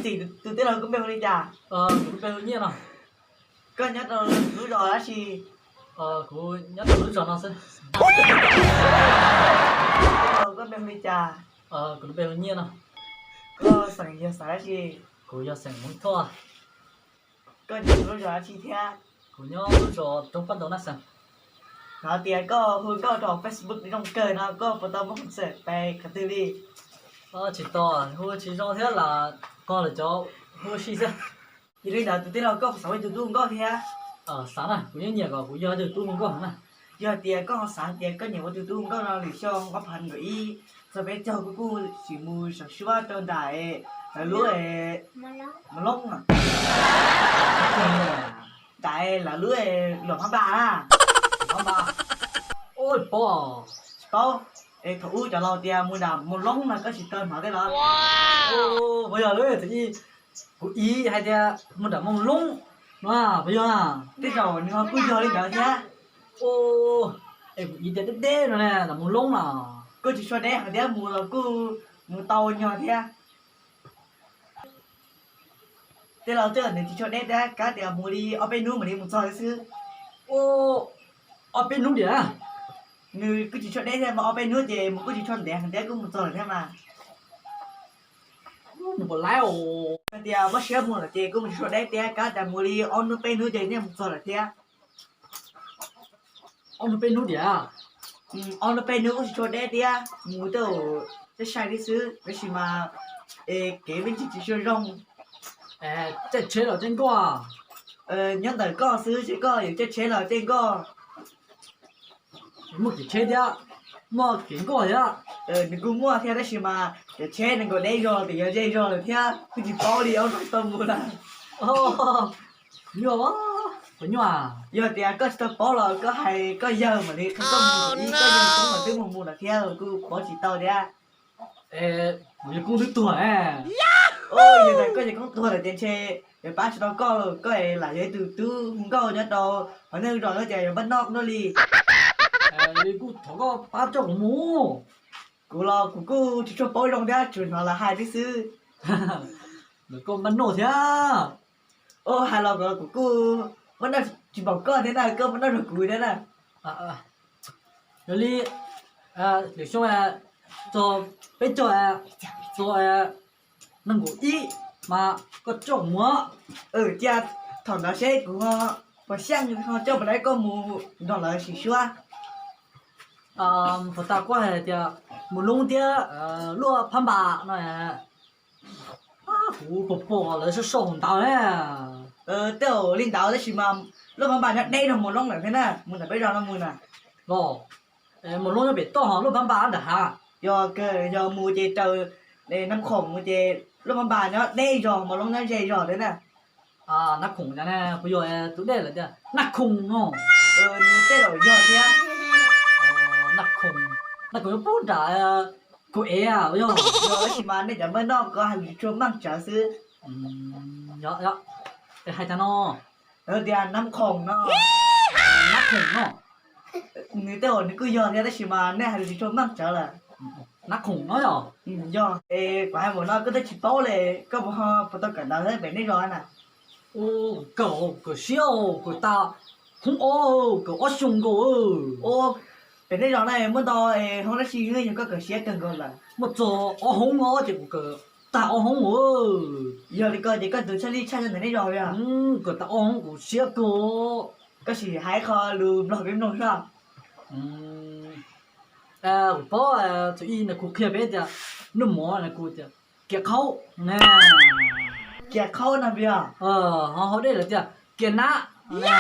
Txiv, tus tij laug koj npe hu li cas? Kuv npe hu Nyiaj no. Koj nyob rau lub zos dab tsi? Kuv nyob rau lub zos no xwb. Tij laug koj npe hu li cas? Kuv npe hu Nyiaj no. Koj xeem yog xeem dab tsi? Kuv yog xeem Hmoob Thoj. Koj nyob lub zos dab tsi thiab? Kuv nyob lub zos Roob Paj Ntau Naj Xeem. Hnov tias koj hu nkauj rau Facebook zoo kawg no, koj puas tau muaj hom xeem pais qhov twg li? Tsis tau, hu tsis zoo thiab las, qog lawv cov hu ua si xwb. Yog li ntawd tus tij laug koj xav ua ib tug tub hu nkauj thiab? Xav na, kuv yeej nyiam kom kuv yog ib tug tub hu nkauj na. Yog tias koj ho xav tias koj nyiam ua tus tub hu nkauj no, lwm xyoo ob phav nees nkaum ib txog peb caug kuv kuj tsis mus saum suab rau nram lawv lub Mos Loob, nram lawv lub Luam Phab Npas na. Tsis paub, thaum ub cov laus tias mus nram Mos Loob no, koj tsis tau hnov thiab los? Puas yog lub thaum ub kuv ib hais tias mus nram Mos Loob no, puas yog? Tej zaum nws ho kuj yog li ntawd thiab. Es kuv ib tias deb deb no ne, nram Mos Loob no. Kuj tsis tshua deb hais tias mus los kuj mus tau nyog thiab. Tej laus twb nws tsis tshua deb thiab, kab tias mus li ob peb hnub mam li mus txog li xwb. Ob peb hnub diam? Nws kuj tsis tshua deb thiab mas, ob peb hnub ces mus kuj tsis tshua ntev hais tias kuj mus txog lawm thiab mas. Nws puas laib os? Hais tias muab siab mus lawm ces kuj mus tsis tshua deb thiab, kab tias mus li ob hnub peb hnub ces yeej mus txog lawm thiab. Ob hnub peb hnub diam? Ob hnub peb hnub kuj tsis tshua deb thiab, mus tej zaum sai sai li xwb, tab sis mas kev me ntsis tsis tshua zoo. Caij tsheb los caij nkoj? Nyob ntawm koj xwb, ces koj yuav caij tsheb los caij nkoj. Muaj kev tsheb thiab, muaj kev nkoj thiab. Nws kuj muaj thiab tab sis mas cov tsheb nees nkaum deb zog, tias yog ze zog lawm thiab kuj tsis paub li, ob no tsis tau mus lawm. Nyuaj, puas nyuaj? Yog tias koj tsis tau paub los koj hais koj yawg mam li qhia koj mus, ib koj yawg koob mas twb mus mus lawm thiab, kuj paub tsis tau thiab. Kuv yawg koob twb tuag. Yog tias koj yawg koob tuag lawm ces ntshe yuav pab tsis tau koj, koj lam yog ib tug tub hu nkauj nyob rau hauv nej zos no ces yuav npaj noj noj li. Kuj thov koj pab coj kuv mus. Kuv los kuv kuj tsis tshua paub zoo thiab, tsuas hnov lawv hais li xwb. Lawv koj npaj noj thiab. Hais los kuv kuj npaj noj tsis npaum koj thiab na, koj npaj noj zoo kuv thiab na. Yog li, lwm xyoo txog peb caug, txog nees nkaum ib mas koj coj kuv mus. Cia thaum ntawd seb kuv ho puas xyeej ho coj puas tau koj mus nrog lawv sim suab. Puas tas koj hais tias Mus Loob thiab Luaj Phab Npas no, kuv pom pom lawv sau sau hauv ntawv na. Tej zaum li ntawd tab sis mas Luaj Phab Npas nyob deb rau Mus Loob lawm thiab na, mus ntawm peb zos no mus na. Los, Mus Loob nyob pem toj, Luaj Phab Npas nram hav. Yog, yog mus ces raws Nab Khoom mus ces Luaj Phab Npas nyob deb zog, Mus Loob nyob ze zog thiab na. Nab Khoom cas ne, puas yog tus dej lawv tias Nab Khoom no? Nws tej zaum yog thiab. Nab Khoom, Nab Khoom yog pub nram Kuv Ev puas yog? Yog tab sis mas nej cov npaj noj ko hais lus tsis tshua meej tsawv xwb. Yog, es hais cas no? Lawv tias Nab Khoom no. Nab Khoom no. Nws tej zaum nws kuj yog thiab tab sis mas nej hais lus tsis tshua meej tsawv lawm. Nab Khoom no yog? Yog es kuv hais npaum no koj twb tsis paub li, koj puas ho puas tau kawm ntawv pem nej zos na? Kawm, kawm siab, kawm tas hoob ob, kawm ob xyoo nkaus. Pem nej zos na muaj ntau hoob dab tsi yog koj kawm siab kawg nkaus lawm? Muaj txog ob hoob no ces kuv kawm tag ob hoob. Yog li ko ces koj tus tshaj lij tshaj nyob ntawm nej zos li os. Kawm tag ob hoob kuv siab kawg. Koj sim hais qho lus Nplog peb mloog soj. Kuv paub, txawm ib no kuv qhia peb tias noj mov no kuv tias kiav qhaub na. Kiav qhaub no puas yog? Ho hauv dej lawv tias kiav nab na.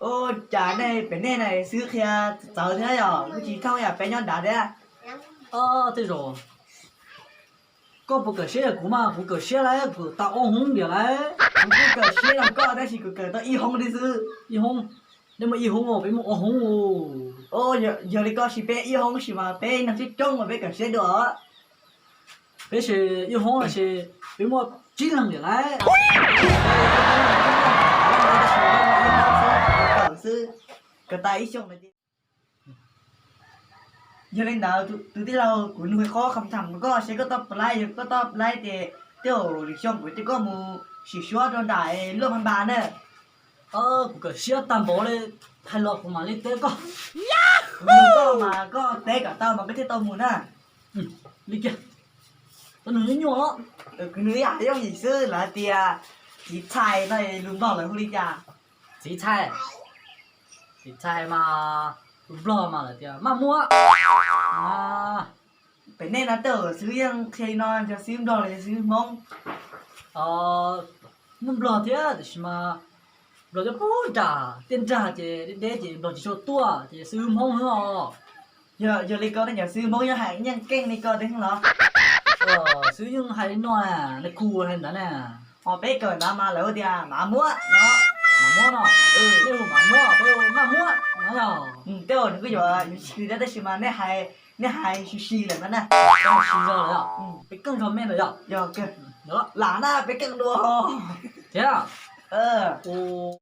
Ua cas nej pem nej na xwb qhia txawv thiab yog kuj tsis thooj yam peb nyob nrad thiab. Tej zaum koj puas kawm siab yog kuv mas kuv kawm siab lawm, kuv tag ob hoob ntiag lawm. Kuv kuj kawm siab yog koj tab sis kuv kawm tau ib hoob li xwb. Ib hoob? Nej muaj ib hoob, peb muaj ob hoob. Yog li koj sis peb ib hoob sis mas peb neeg coob coob mas peb kawm siab dua. Peb sis ib hoob sis peb muaj tsib leeg ntiag lawm. Kawm xwb, kawm tas ib xyoos lawm. Yog li ntawd tus tij laug kuv nug qhov kham tham rau koj seb koj toj pab laib, yog koj toj pab laib ces Tej zaum lwm xyoo kuv coj koj mus sim suab rau nram Luaj Npas na. Kuv kawm siab tag npaum li, hais los kuv mam li teb koj. Kuv nug koj mas koj teb kom tau mas koj thiaj tau mus na. Li kiag, tau nug nyuaj nyuaj os. Kuv nug ib yam yooj yim xwb, lawv hais tias txiv txhais no lus Nplog lawv hu li cas? Txiv txhais, txiv txhais mas lus Nplog mas lawv tias maj muab. Pem nej no tej zaum xib hwb yeej qhia li no, yog xib hwb Nplog los yog xib hwb Hmoob? Muaj Nplog thiab tiam sis mas Nplog cov pub nram tiaj nrag ces deb deb ces Nplog tsis tshua tuaj ces xib hwb Hmoob xwb os. Yog li ko nej cov xib hwb Hmoob yeej hais yeej keej li ko thiab los? Xib hwb yeej hais li no, nws khu hais ntawd na. Ho peb kawm ntawd mas lawv hu tias maj muab no. Maj muab no. Nej hu maj muab, peb hu maj muab no yog. Tej zaum nws kuj yuav yuav tsis khwv thiab tab sis mas nej hais, nej hais sib sib lawm no na. Sib zog lawm yog, peb keej zog me ntawd yog. Yog, lam na peb keej dua. Thiab,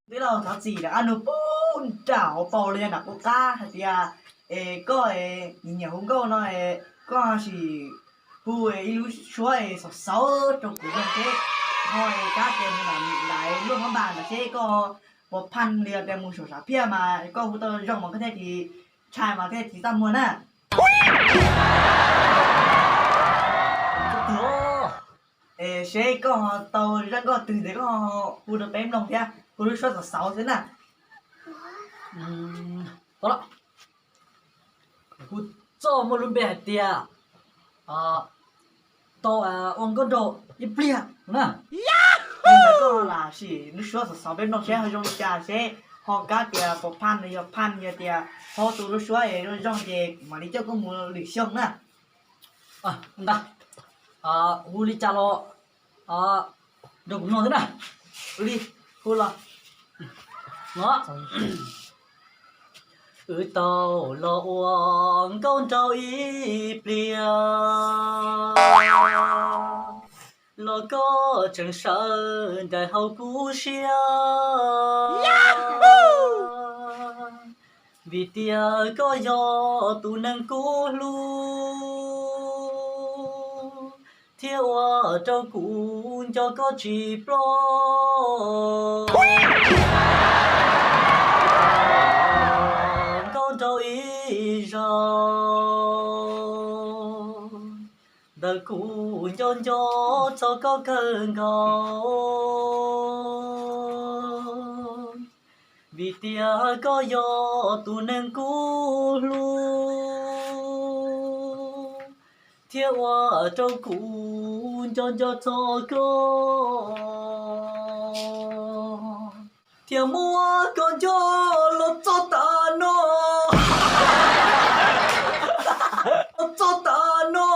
tij laug thov txim lawm, ab nug pub nram hauv paus los yog nram qub qab hais tias, es koj nyiam nyiam hu nkauj no, koj sim hu ib lub suab xauv xauv rau kuv mloog seb, ho kab tias mus nram Luaj Npas ntawd seb koj puas phaj li tias mus saum sam phiaj mas koj hu tau zoo mas koj thiaj tsis ntshai mas thiaj tsis txaj muag na. Es seb koj ho tau zaj nkauj twg ces koj ho hu rau peb mloog thiab, hu lub suab xauv xauv xwb na. Tau lawm, kuv txoj muaj lub npe hais tias tau ua nkauj nraug ib pliag na. Koj lam sim lub suab xauv xauv peb mloog seb ho zoo li cas seb ho kab tias puas phaj los yog phaj, yog tias ho tus lub suab zoo zoo ces kuv mam li coj koj mus lwm xyoo na. Ntag, hu li cas los nrog kuv mloog xwb na. Hu li, hu los. Wb tau los ua nkauj nraug ib pliag, los koj tseem sawv ncaim hauv kuv siab, vim tias koj yog tus neeg kuv hlub, thiab ua rau kuv nco koj tsis ploj. Nkauj nraug ib zaug ntawm kuv nco nco txog koj kawg nkaus, vim tias koj yog tus neeg kuv hlub, thiab ua rau kuv nco nco txog koj, thiab muab koj nco los txog tas no, los txog tas no.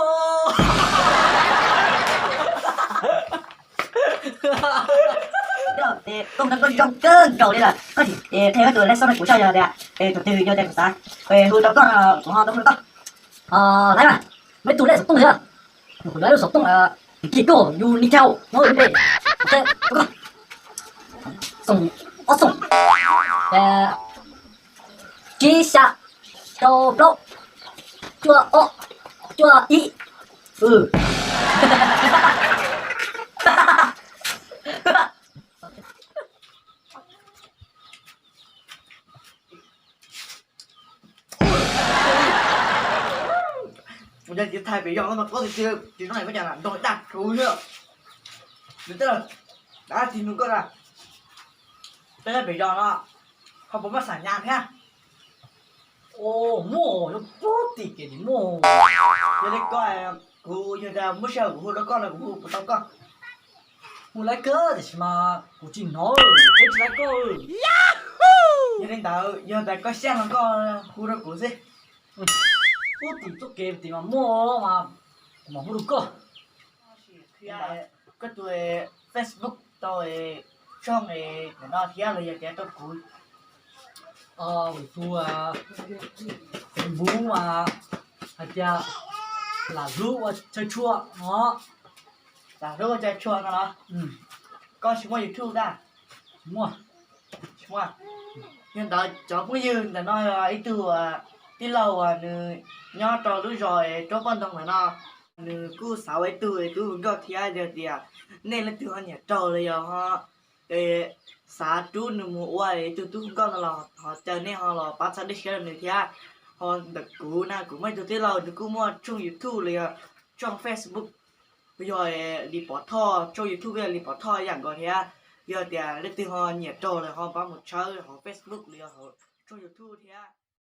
Koj neeg koj zoo kawg nkaus li lawm, koj tsis qhia koj tus lej xauj rau kuv saib yog tias tus twg yog tias kuv xav hu rau koj, kuv ho tau hu rau koj. Laib mas, muaj ib tug lej xov tooj thiab, kuv yuav ib lub xov tooj, kis koj yus ni chau no npe, xoom ob xoom, tsib xya, rau plaub, cuaj ob, cuaj ib. Kuv cov thaij pem zos no mas koj tiag tiag, tsis zoo li koj cov lam nrog dag kuv xwb. Nws twb dab tsis nug koj na, peb pem zos no ho puas muaj xam nyas thiab? Muaj, yog puag tim kev tim muaj. Yog li koj, kuv yog tias muaj sij hawm kuv hu rau koj no kuv hu puas tau koj? Hu laib kawg tiam sis mas kuv tsis hnov, peb tsis laib koj. Yog li ntawd yog tias koj xyeej no koj hu rau kuv xwb. Puag tim txoj kev tim mas muaj mas kuv mam hu rau koj. Koj tus Facebook tau tshooj ntawm no thiab los yog tias rau kuv. Tus Facebook mas hais tias Lam Hlub Ua Chaw Tshua no. Lam Hlub Ua Chaw Tshua no los? Koj tsis muaj YouTube tab? Tsis muaj. Yog ntawd cov phooj ywg ntawm no ib tug tij laug uas nws nyob rau lub zos Roob Poj Ntoo ntawm no. Nws kuj xav ua ib tug tub hu nkauj thiab. Yog tias nej leej twg ho nyiam raug los yog ho xav rub nws mus ua ib tug tub hu nkauj no los ho caw nej ho los pab txhawb siab rau nws thiab. Ho ntawm kuv na, kuv muaj ib tug tij laug, nws kuj muaj tshooj YouTube los yog tshooj Facebook, yog Lis Pov Thoj, tshooj YouTube yog Lis Pov Thoj yam nkaus thiab. Yog tias leej twg ho nyiam raug lawm ho pab mus tshawb hauv Facebook los yog hauv tshooj YouTube thiab.